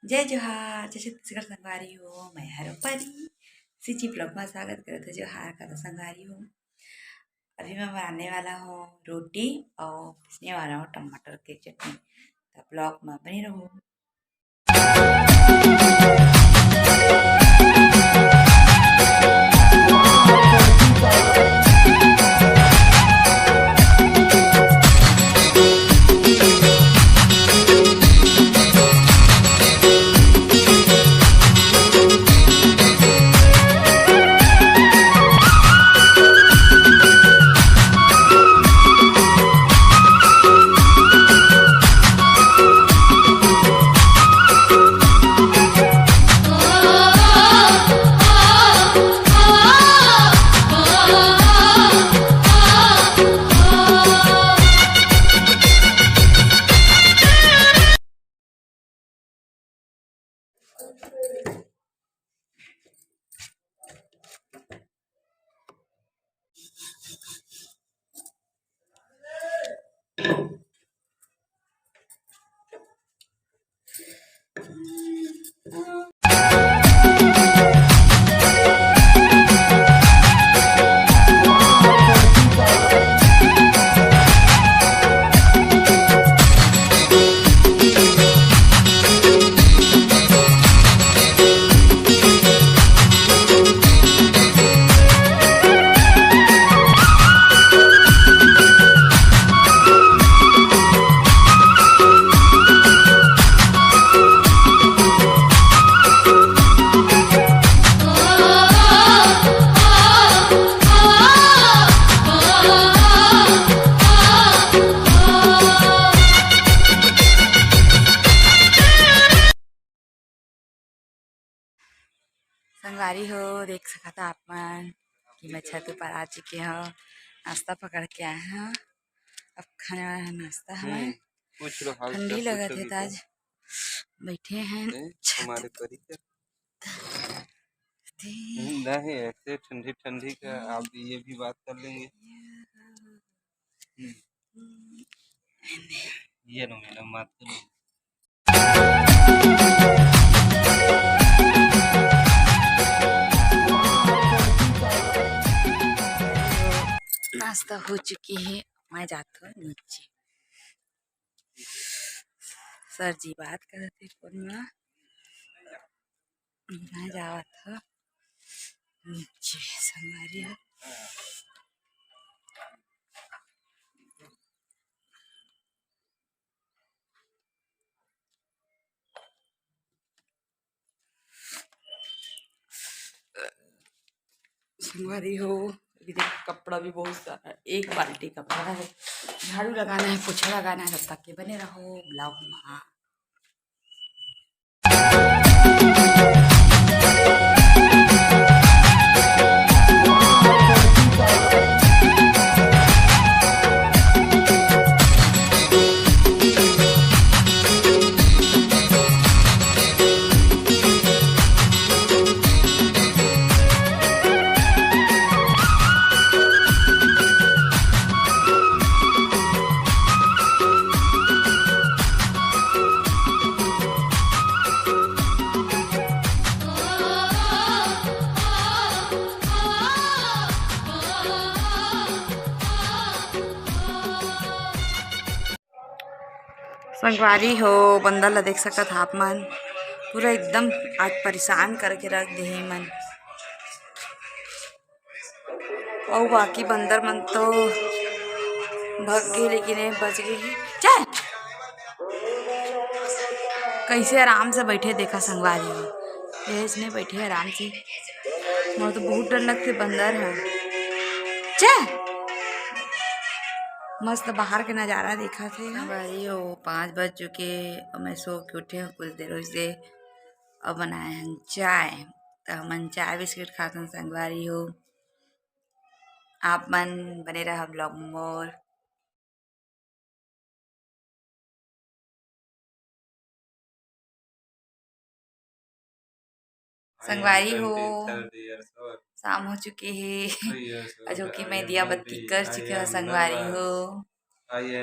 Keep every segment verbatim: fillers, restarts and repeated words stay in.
जय जोहार, जय छत्तीसगढ़ संगवारी हो, मैं हरो परी। CG vlog में स्वागत करत हो जोहार का संगवारी हो। अभी मैं बनाने वाला हूँ रोटी और पीसने वाला हूँ टमाटर के चटनी। तो vlog में बने रहो। संगवारी हो, देख सकत हा आप मन कि मैं छत ऊपर आ चुके हव, नाश्ता पकड़ के आए हव। अब खाने वाला है नाश्ता हमें। हम्म, पूछ लो हाल ठंडी चाल, लगत पूछो है भी तो। आज बैठे हैं ए, छत हमारे ऊपर। परी कर। ते हम्म, नहीं, ऐसे ठंडी ठंडी का आप ये भी बात कर लेंगे। हम्म। ये लो मैडम, बात कर लो। नाश्ता हो चुकी है, मैं जात हूँ नीचे। सर जी बात करत हे फोन में, मैं जावत हूँ नीचे संगवारी हो। संगवारी हो, ये देख, कपड़ा भी बहुत सारा है, एक बाल्टी कपड़ा है। झाड़ू लगाना है, पोछा लगाना है, तब तक के बने रहो vlog में। संगवारी हो, बंदर ला देख सकत हा आप मन, पूरा एकदम आज परेशान करके रख दे हे मन। अउ बाकी बंदर मन तो भग गे, लेकिन ये बच गे हे। चल, कैसे आराम से बैठे देखा संगवारी हो, ये इसने बैठे आराम से। मोर तो बहुत डर लगथे बंदर ह। चे, मस्त बाहर के नजारा देखत हे। संगवारी हो, पाँच बज चुके, मैं सो के उठे हूँ कुछ देर से, अब बनाए हन चाय। त हमन चाय बिस्किट खाथन संगवारी हो। आप मन बने रहा vlog मोर। संगवारी हो, शाम हो चुके हे, जो कि मैं दिया बत्ती कर चुके हव संगवारी हो।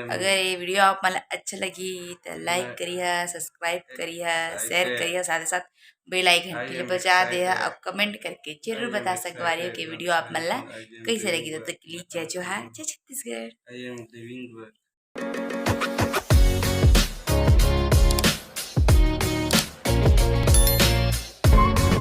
अगर ये video आप मन ला अच्छा लगी तो like करिहा, subscribe करिहा, share करिहा, साथ ही साथ bell icon घंटी ला बजा देहा और comment करके जरूर बता सकवारियो कि video आप मन ला कैसे लगी। तब तक के लिए जय जोहार, जय छत्तीसगढ़।